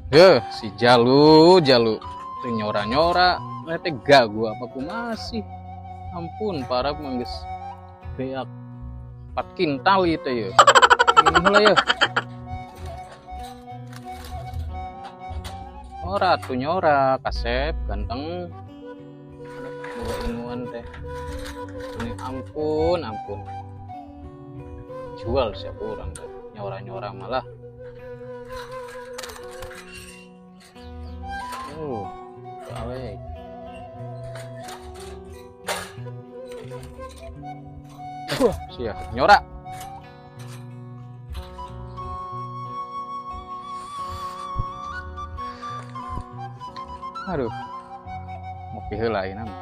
Yeuh, si Jalu, Jalu. Teu nyora-nyora, teh gagu apa kumaha sih? Ampun, para mah geus beak 4 kintal ieu teh yeuh. Ini heula yeuh. Ora tuh nyora, kasep, ganteng. Boga inguan teh. Ini ampun, ampun. Jual siapa orang teh, nyora-nyora malah. Balik. Wah, sia, nyora. Aduh. Ngopi heula ayeuna mah.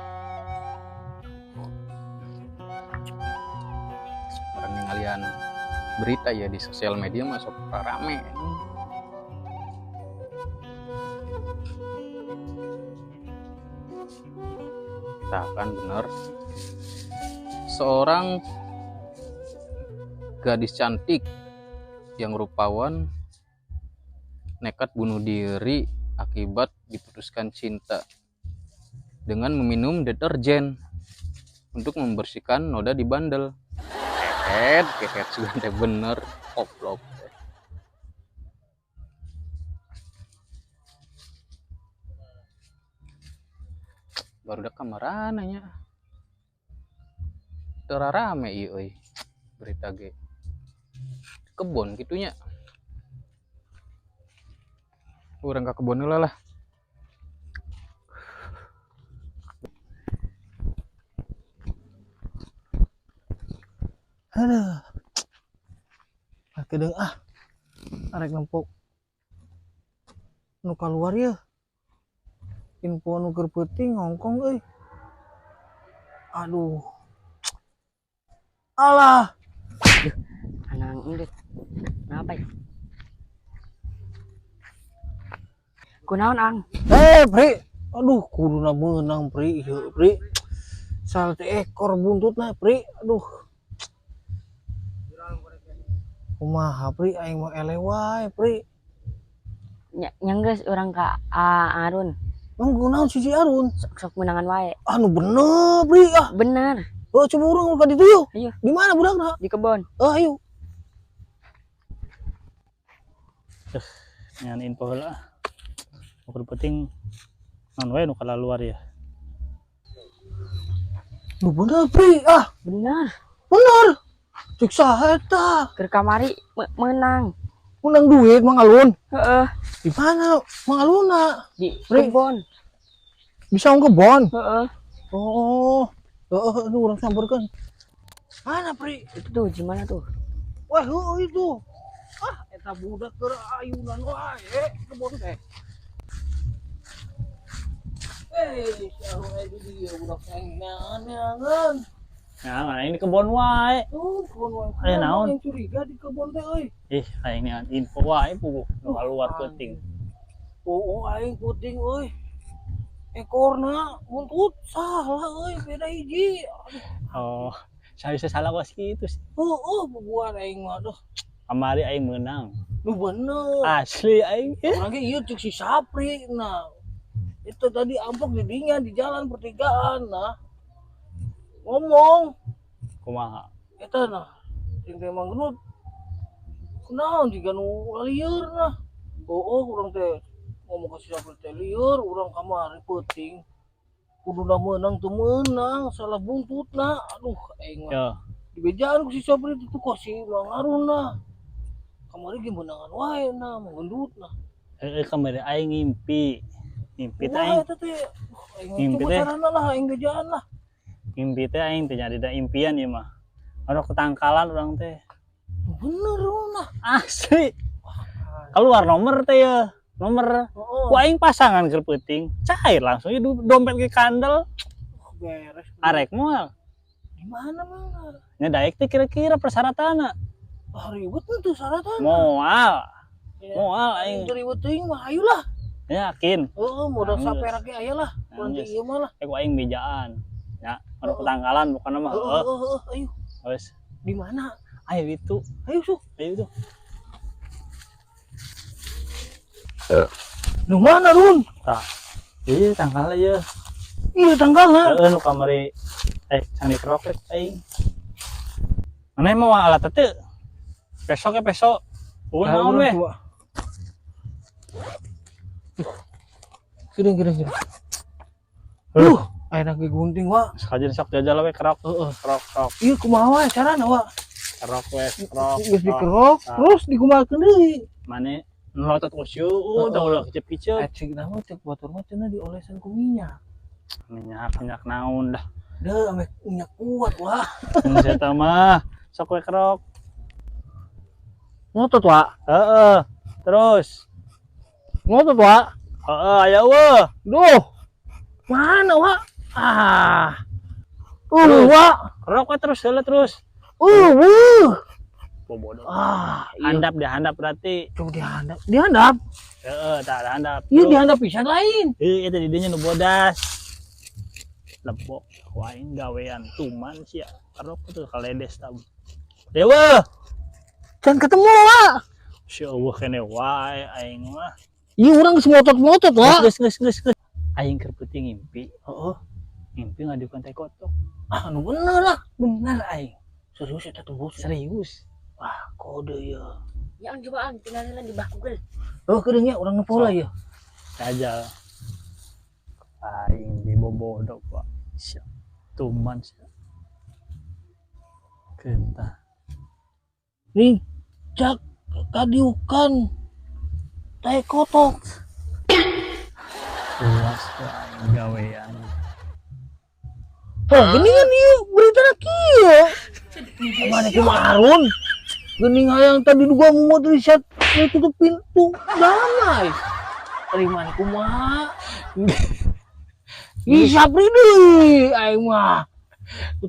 Orang ningalian berita ya di sosial media mah sok rame. Nah, kan bener. Seorang gadis cantik yang rupawan nekat bunuh diri akibat diputuskan cinta dengan meminum deterjen untuk membersihkan noda di bandel. Kehet, kehet sudah teh bener, koplok. Baru udah kamarana nya. Teu rame ieu euy. Berita ge. Kebon kitunya. Urang ka kebon heula lah. Aduh. Kedeung ah. Arek nempok nu kaluar yeuh. Info nu keur peuting ngongkong euy. Aduh. Alah. Duh, anang endut. Kenapa ya? Kunaon, Ang? Pri. Aduh, kuduna meunang, Pri. Ieu, Pri. Salah teh ekor buntutna, Pri. Aduh. Kumaha, Pri? Aing mah eleh wae, Pri. Nya, nya geus urang ka Arun. Mang kunaon si Arun? Sok-sok menangan wae. Anu bener, Pri. Ah. Bener. Oh, coba urang ka ditu yuk. Ayo. Di mana budakna? Di kebon. Oh, ayo. Ngan info heula. Ukur penting naon wae nu kalaluar ya. Lu bener, Pri. Ah, bener. Bener. Cek saha eta? Keur kamari menang. Menang duit Mang Alun. Heeh. Di mana Mang Aluna? Di Pri. kebon. Bisa ke kebon? Heeh. Oh. Heeh, aduh urang samperkeun. Mana, Pri? Itu tuh gimana tuh? Wah, heueuh itu. Ah, eta budak keur ayunan wae kebon teh. Eh, si Arun aya di dieu budak neangan. Nah, mana ini kebon wae. Oh, kebon wae. Aya naon? Yang curiga di kebon teh euy. Ih, aing neangan info wae puguh nu kaluar peuting. Oh, aing puting euy. Ekorna buntut salah euy, beda hiji. Aduh. Oh, saya bisa salah was kitu sih. Heueuh, bubuhan aing mah aduh. Kamari aing meunang. Nu bener. Asli aing. Urang ge ieu cek si Sapri nah. Itu tadi ampok di dinya di jalan pertigaan nah. Ngomong Kumaha? eta nah. Cing teh Mang Gendut. Kunaon jiga nu lieur nah. Oh, urang teh ngomong ka si Sapri teh lieur, urang kamari peuting. Kuduna meunang teu meunang, salah buntutna. Aduh, aing mah. Yo. Dibejaan ku si Sapri itu tuh kok si Mang Arun nah. Kamari ge meunangan wae nah, Mang Gendut nah. Heeh, kamari aing ngimpi. Ngimpi teh Wah, aing. eta teh. Aing Ngimpi coba teh. carana lah aing bejaan lah. Ngimpi teh aing teh jadi da impian ieu mah. Anu ketangkalan urang teh. Bener nah. Asli. Keluar nomor teh ya. Nomor. Heeh. Ku aing pasangan keur peuting. Cair langsung ieu dompet ke kandel. Beres. Arek moal. Di mana mana? Nya daek teh kira-kira persyaratanna. Ah, ribet tuh syaratan. Moal. Moal aing aing. ribet teuing mah ayo lah. Yakin. Heeh, modal Geus. saperak ge aya lah. Kurang Geus. ieu mah lah. Eh ku aing bejaan. Ya, anu ketangkalan bukan mah. Heeh, Heeh. heeh, heeh, ayo. Geus. Di mana? Ayo itu. Ayo sok. Ayo tuh. Nu mana, Run? Tah. Iya, tangkal ieu. Iya tanggalna. Heeh, nu kamari can dikerok rek aing. Mana mau alat teh? Besok ya besok. Eueuh naon we? Geuning geuning geuning. Duh, aya ge gunting wa. Sekajen sok jajal we kerok. Heeh. Kerok, kerok, Ieu kumaha wae carana wa? Kerok we, kerok. Geus dikerok, Tah. terus dikumahakeun deui. Mane ngelotot usyu, tah ulah kicep-kicep. Eh cik nama cek batur mah cenah diolesan ku minyak. Minyak, minyak naon dah. Deuh, ame minyak kuat wah. Mun eta mah sok we kerok. Ngotot wa. Heeh. Terus. Ngotot wa. Heeh, aya eueuh. Duh. Mana wa? Ah. Terus. Wa. Kerok we terus heula terus. Wuh. Bobodo. Ah, iya. Handap dihandap berarti. Coba dihandap. Dihandap. Heeh, tah dihandap. Iya dihandap pisan lain. Ih, eta di dinya nu bodas. Lebok ku aing gawean tuman sia. Kerok tuh kaledes tab. Dewa. Can ketemu wa. Si eueuh kene wae aing mah. Iya urang geus ngotot-ngotot wa. Geus geus geus geus. Aing keur peuting ngimpi. Heeh. Ngimpi ngadukan teh kotok. Ah, nu bener lah. Bener aing. Serius eta tembus. Serius. Wah, kode ya. Ya ang cobaan tinggal di bah Google. Oh, keudeung nya urang nepola ya. Jajal. Aing dibobodo pak. Sia. Tuman sia. Kentah. Nih, cak kadiukan tai kotok. Puas ku aing gawean. Oh, geuningan ieu berita kieu. Mana kumaha Arun? Geuning hayang tadi duga mau riset tutup pintu damai. Ari mana kumaha? Ih, sapri deui aing mah.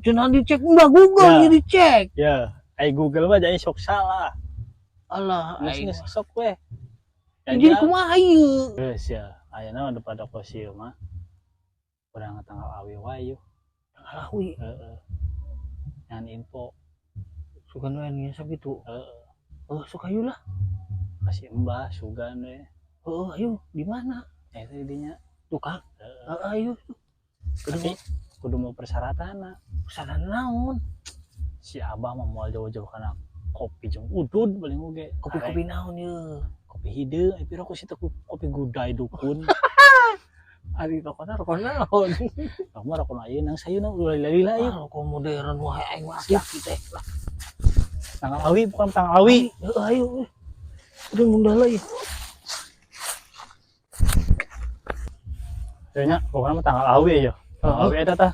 Cenah dicek mbah Google Ya. ya dicek. Ya, ai Google mah jadi sok salah. Alah, Geus aing. geus sok we. Jadi kumaha ieu? Geus ya, ayeuna mah pada kos ieu mah. Urang tanggal awi wae yeuh. Alah wi, Heeh. Ngan info. Sugan we nya sakitu. Heeh. Oh, sok ayo lah. Kasih embah sugan we. Oh, ayo di mana? Eta dinya. Tukang. Heeh. Heeh, ayo. Tapi kudu mau persyaratanna. Kesalahan naon? Si Abah mah moal jauh-jauh kana kopi jeung udud paling oge. Kopi-kopi naon ye? Kopi hideung, eh pira ku situ kopi gudai dukun. Ari rokona rokok naon? Aku mah rokok ayeuna nang sayuna ulah lila-lila ieu. Ah, rokok modern wae aing mah aki-aki teh. Lah, Tanggal awi bukan tanggal awi. heeh, ayo. Udah ngundala ieu. Kayaknya pokoknya mah tanggal awi ya. Tanggal awi eta tah.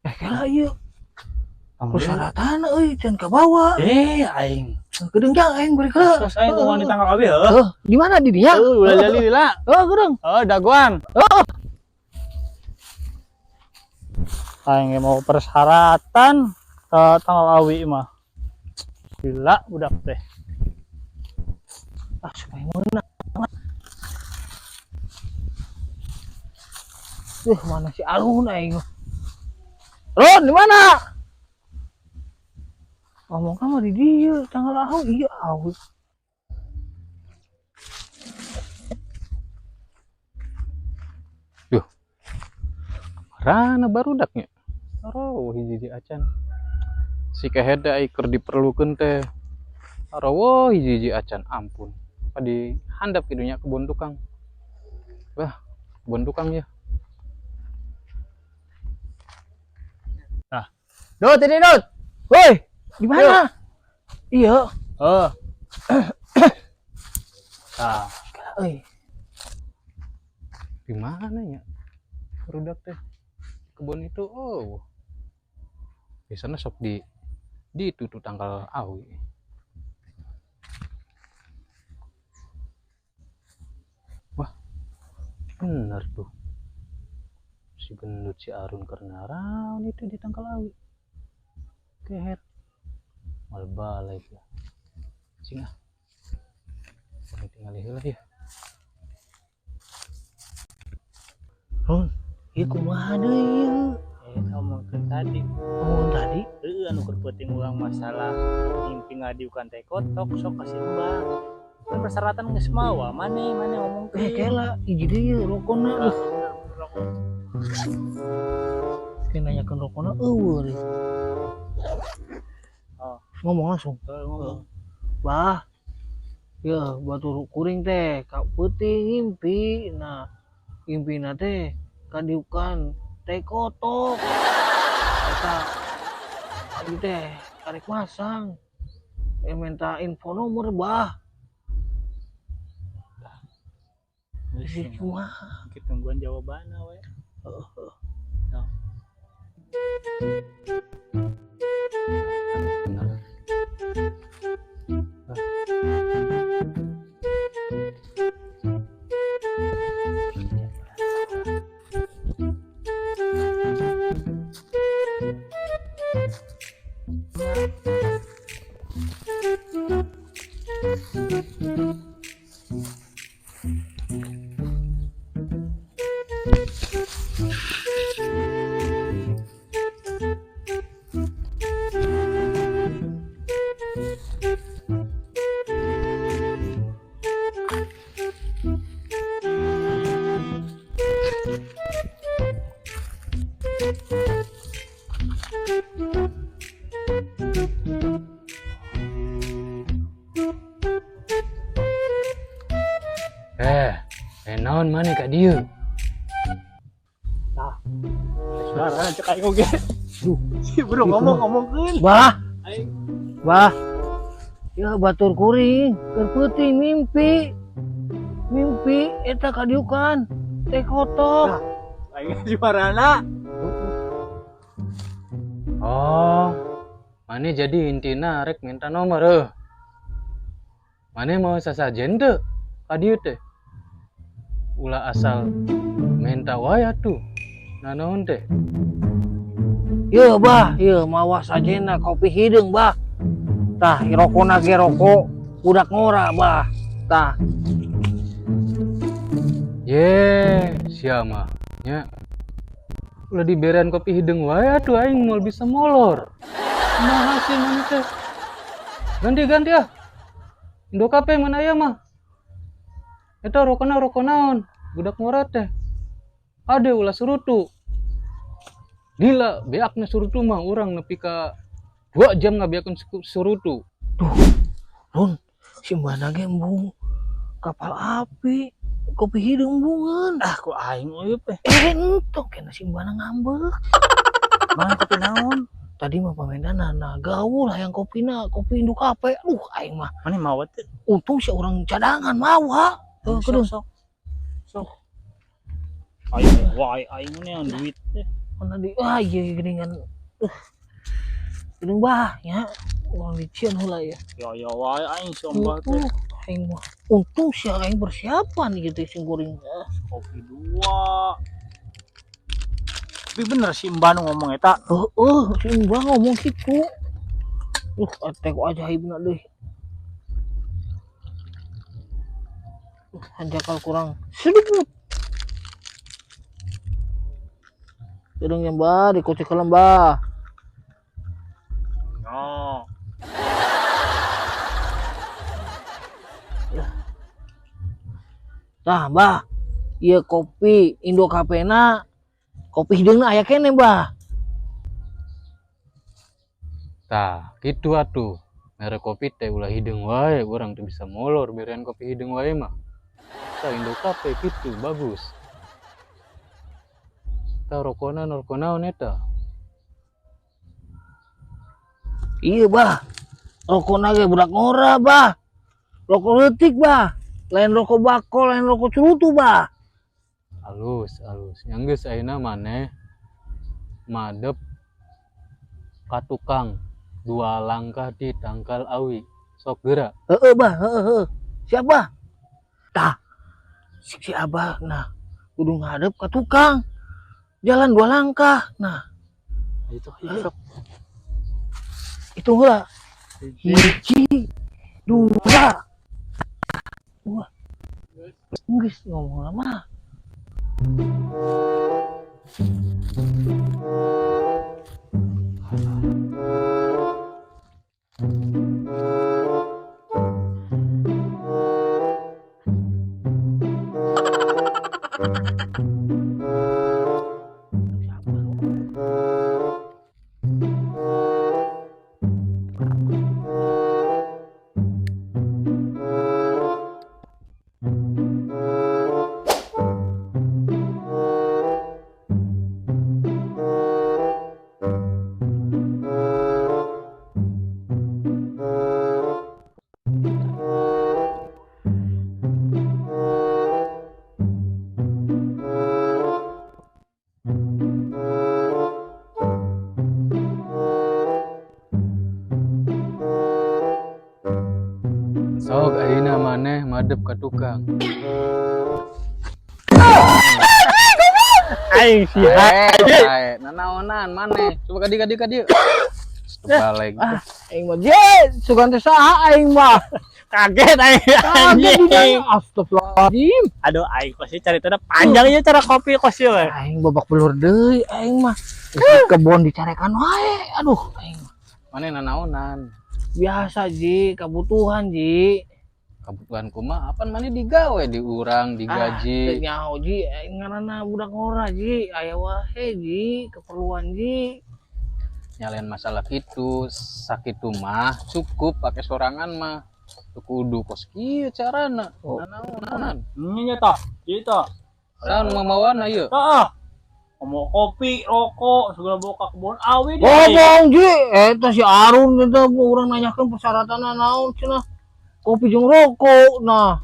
Eh, kela ieu. Tanggal Persyaratan euy can kabawa. Eh, aing. Kedeung jang aing bari heula. Terus aing ngomong di tanggal awi heuh. Heuh, di mana di dia? Heuh, ulah lila. Heuh, kedeung. Oh, dagoan. Heuh. Aing mau persyaratan ke tanggal awi mah. Gila budak teh. Ah, supaya meunang. Mana si Arun aing. Run, di mana? Ngomong kamu di dia tanggal awi, iya awi. Duh. Rana barudaknya. Aroh hiji di acan. Si keheda ai keur diperlukeun teh. Aroh hiji acan ampun. Apa di handap kitu nya kebun tukang. Wah, kebun tukang ya. Nah. Dut ini Dut. Woi, di mana? Iya. Oh. Nah, Euy, Di mana ya? Barudak teh. Kebun itu oh. Biasanya sok di itu tuh tanggal awi. Wah, bener tuh. Si gendut si Arun karena raun itu di tanggal awi. Kehet. Mal balik ya. Sing ah. Urang tingali heula ya. Ron, ieu kumaha deui ieu? Eh, ngomongkeun tadi. Ngomong tadi. Heueuh, anu keur peuting urang masalah ngimpi ngadiukan teh kotok sok ka si Mbah. Kan persyaratan geus mawa, maneh maneh ngomongkeun. Eh, kela hiji deui ieu rokona. Ah, Duh, bener, rokok. kayak nanyakeun rokona eueuh deui. Oh. Ngomong langsung. Heuh, ngomong. Bah. Ya, batur kuring teh ka peuting ngimpi. Nah, ngimpina teh kadiukan teh kotok. Eta abdi teh karek masang. Eh, minta info nomor, Bah. Geus, Ih, kumaha? kita tungguan jawabanna we. Heeh. Bener. Eh, eh naon maneh ka dieu? Suara cek aing oge. Si bro ngomong ngomongkeun. Bah, Aing bah. Ya batur kuring, keur peuting mimpi. Mimpi eta kadiukan teh kotok. Aing suarana. Oh, maneh jadi intina rek minta nomor heuh. Maneh mau sasajen teu ka dieu teh? Ulah asal minta wae atuh. Nanaon teh? Ye bah, ye mawa sajena kopi hideung bah. Tah, rokona ge rokok budak ngora bah. Tah, Ye, sia mah nya. Ulah diberean kopi hideung wae atuh aing moal bisa molor. Kumaha sih maneh teh? Ganti-ganti ah. Indo Kafe mana aya mah? Eta rokona rokok naon? Budak ngora teh. Ade ulah surutu. Gila, beakna surutu mah urang nepi ka 2 jam ngabeakeun surutu. Run, si mbana ge embung kapal api, kopi hideung embungeun. Ah, ku aing eueuh teh. Eh, entok kena si mbana ngambek. Mana kopi naon? Tadi mah pamendana nah gaul hayang kopina, kopi Indo Kafe. Aduh, aing mah Maneh mawa teh? Untung si orang cadangan mawa. Heuh, Sok, kudu. sok. Sok. Aing wae aing yang duit teh. Mana di ah iya geuningan. Geuning bah nya. Urang dicieun heula ya. Ya ya wae aing si Mbah teh. Aing mah untung sih aing persiapan gitu sing kuring. Ah, Kopi dua. Tapi bener si Mbah nu ngomong eta. Heeh, si Mbah ngomong kitu. Teh kok ajaibna deui. Hanjakal kurang sedikit. Gedung yang Mbah, dikocok ke lembah. No. Tah, Mbah. Ieu kopi Indo Kafena, kopi hideungna aya keneh, Mbah. Tah, kitu atuh. Mere kopi teh ulah hideung wae, urang teu bisa molor berean kopi hideung wae mah. Tah Indo Kafe kitu bagus. Tah rokona rokok naon eta? Iya, Bah. Rokona ge budak ngora, Bah. Rokok leutik, Bah. Lain rokok bako, lain rokok cerutu, Bah. Alus, alus. Yang geus ayeuna maneh madep ka tukang 2 langkah di tangkal awi. Sok geura. Heeh, Bah, heeh, heeh. Siap, Bah. Tah. Si Abah nah kudu ngadep ka tukang. Jalan 2 langkah. Nah, Itu ayo sok. Hitung heula. Hiji, dua. Wah. Geus ngomong lama. Sok ayeuna maneh madep ka tukang. Aing sia. Eh, nanaonan maneh. Coba ka dieu ka dieu ka dieu. Balik. Ah, aing mah je, sugan teh saha aing mah. Kaget aing. Kaget Anjing. di astagfirullahaladzim. Aduh aing kos carita panjang ya cara kopi kos ya. We. Aing babak belur deui aing mah. Geus di kebon dicarekan wae. Aduh, aing mah. Maneh nanaonan. Biasa ji, kebutuhan ji. Kebutuhan kumaha apan maneh digawe di urang, digaji. Ah, nyaho ji, aing ngaranna budak ngora ji, aya wae ji, keperluan ji. Nyalain masalah gitu, sakitu mah cukup pakai sorangan mah. Teu kudu kos kieu carana. Oh. Nanaonan. Nya toh, gitu. Saha nu mamawana ieu? Heeh. Ngomong kopi, rokok, segala bawa ke kebun awi dia. Ngomong ji, eta si Arun eta urang nanyakeun persyaratanna naon cenah. Kopi jeung rokok nah.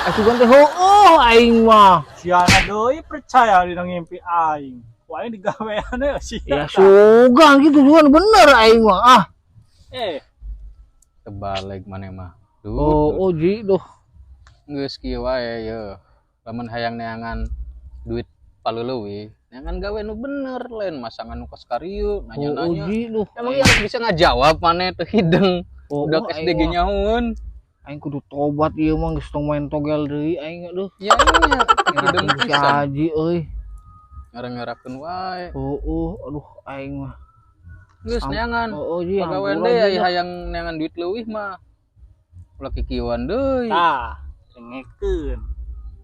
Asugan teh heueuh aing mah. Siana deui percaya dina ngimpi aing. Ku aing digawean we sia. Ya sugan gitu juga bener aing mah. Ah, Eh, Terbalik maneh mah. Duh, oh, oh ji, duh. geus kieu wae ye. Lamun hayang neangan duit paleuleui, neangan gawe nu bener lain masangan nu kos karieu Oh, oh nanya-nanya. ji, duh. Emang iya bisa ngajawab maneh teu hideng. Oh, Udah oh, SD aing ge mah. nyahoeun. Aing kudu tobat ieu mah geus tong main togel deui aing aduh. Ya iya, hideng Ngerakeun si pisan. Haji euy. Ngara-ngarakeun wae. Oh, oh, aduh aing mah. Geus neangan. Oh, oh ji, Pagawean hampura, deui ji, aya dah. hayang neangan duit leuwih mah. Ulah kikieuan deui. tah, dengekeun.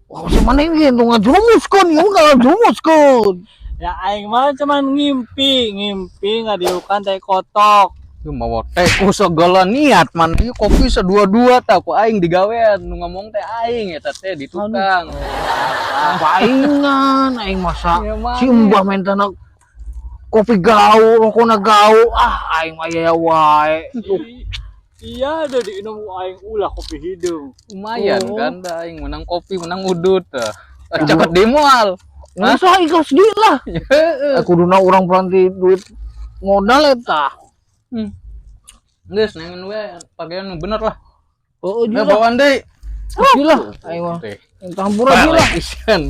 Wah, si maneh ge tong ngajurumuskeun, ieu mah ngajurumuskeun. Ya aing mah cuman ngimpi, ngimpi ngadiukan teh kotok. Lu mawa teh ku segala niat man ieu kopi sadua-dua tah ku aing digawean nu ngomong teh aing eta teh di tukang. Paingan aing masa Ya, maneh. si Mbah mentana kopi gaul, rokona gaul. Ah, aing mah aya wae. Duh, Iya, ada diinum ku aing ulah kopi hidung. Lumayan Oh. kan dah aing menang kopi menang udut tah. Cakep di moal. Nggak ikhlas deui lah. Heeh. Kuduna urang peranti duit modal eta. Geus neangan we pagawean nu bener lah. Oh, ji Nah, lah. bawaan deui. Ji lah, aing mah. Teh. Yang hampura ji lah. Balik pisan.